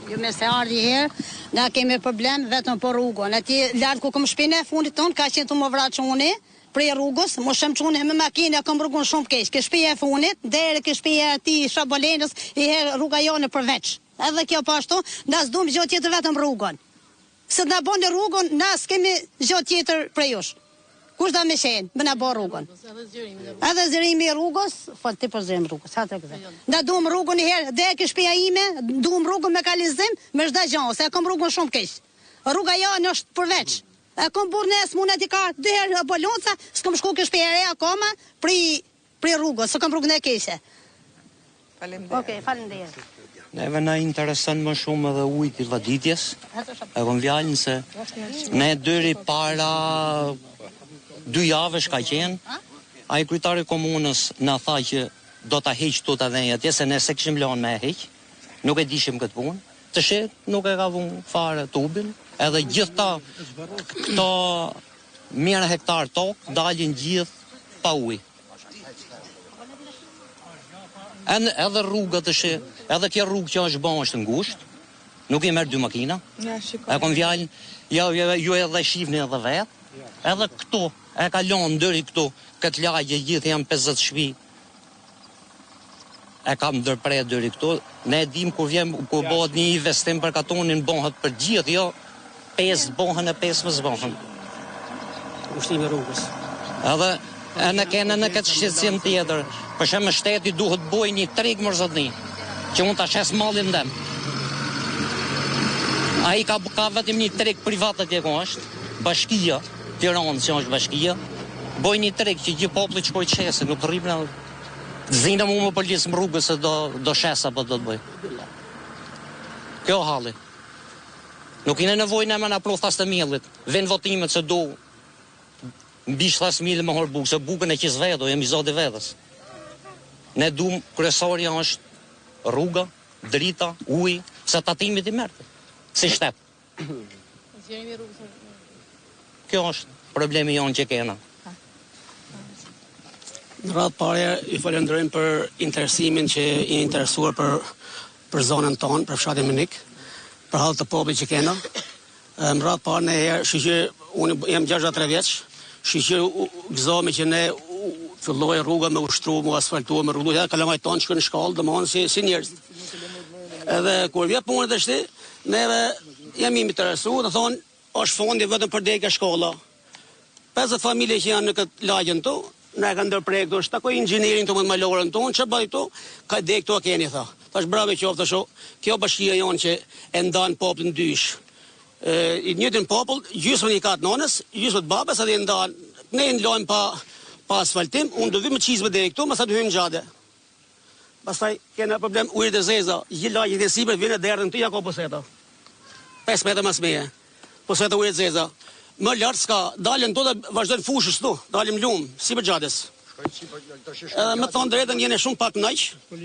Ju mirë se ardhni herë, na kemi problem vetëm për rrugën. Atje lart ku kom shpinë e fundit tonë ka qenë tu më vra çuni prej rrugës, më shem çuni me makinë e kom rrugën shumë keq. Ke shpia e fundit, deri ke shpia e atij Shabolenës, i herë rruga jonë përveç. Edhe kjo po ashtu, na s'dum gjë tjetër vetëm rrugën. Se të na bëni rrugën, na s'kemi gjë tjetër prej jush. Kush do me qenë, me na bo rrugën. Edhe zgjerimi i rrugës, fol ti për zgjerim rrugës, ha të këze. Na duam rrugën një herë, deri ke shtëpia ime, duam rrugën me kalizim, me çdo gjë, se e kam rrugën shumë keq. Rruga jonë është përveç. E kam burrin e smunë aty ka dy herë ambulanca, s'kam shku ke shtëpia e re akoma, prej prej rrugës, se kam rrugën e keqe. Faleminderit. Okej, faleminderit. Neve na intereson më shumë edhe ujit i vaditjes. E kom fjalën se ne deri para dy javësh ka qenë, ai kryetari i komunës na tha që do ta heq këtu ta vejë atje, se ne s'e kishim lënë me e heq, nuk e dishim këtë punë. Tashi nuk e ka vunë fare tubin, edhe gjithë ta këto mijëra hektar tokë dalin gjithë pa ujë. Edhe rruga tashi, edhe kjo rrugë që është ba është ngushtë, nuk i merr dy makina. E kom fjalën, jo, jo, ju edhe shihni edhe vetë. Edhe këtu e ka lënë deri këtu, këtë lagje gjithë janë 50 shtëpi. E kam ndërpre deri këtu. Ne e dim kur vjen kur bëhet një investim për katonin bëhet për gjithë, jo pesë bëhen e pesë mos bëhen. Ngushtimi i rrugës. Edhe e ne kena në këtë shqetësim tjetër. Për shembull shteti duhet të bëjë një treg mor zotni, që unë ta shes mallin tem. Ai ka ka vetëm një treg privat atje ku është, bashkia, Tiranë që është bashkia, bëj një treg që gjithë populli të shkojë të shesë, nuk rrim na zina mu më përlis në rrugës se do do shes apo do të bëj. Kjo halli. Nuk kena nevojë ne me na pru thasë të miellit. Vin votimet se du mbi thasë mielli me hor bukë, se bukën e qes vetë, jemi zoti vetes. Ne dum kryesorja është rruga, drita, uji, se tatimit i merr si shtet. Kjo është problemi jonë që kena. Në radhë pare ju falenderojmë për interesimin që jeni interesuar për për zonën tonë, për fshatin Mënik, për hallet të popullit që kena. Në radhë parë ne herë, shyqyr, unë jam 63 vjeç, shyqyr gëzohemi që ne filloi rruga me u shtru, me u asfaltu, me rrugë, edhe kalamajt tonë shkojnë në shkollë, domethënë si, si njerëz. Edhe kur vjen puna tashti, neve jemi interesu dhe thonë, është fondi vetëm për deri ke shkolla. 50 familje që janë në këtë lagjen këtu, na e kanë ndërpre këtu, është takoj inxhinierin këtu me malorën tonë, ç'a bëj këtu? Ka deri këtu a keni tha. Thash bravo qoftë thashë, kjo bashkia jonë që e ndan popullin dysh. E, i njëjtin popull, gjysmën i ka të nonës, gjysmën të babës edhe i ndan. Ne i lojmë pa pa asfaltim, unë do vi me çizme deri këtu, masa të hyjmë në xhade. Pastaj kena problem ujërat e zeza, gjithë lagjet e sipër vijnë e derdhen këtu ja ka puseta. 5 metra mas meje. Puseta ujërat e zeza. Më lart s'ka, dalin këtu dhe vazhdojnë fushës këtu, dalim lum, sipër xhades. Edhe me thonë drejtën jeni shumë pak kënaq.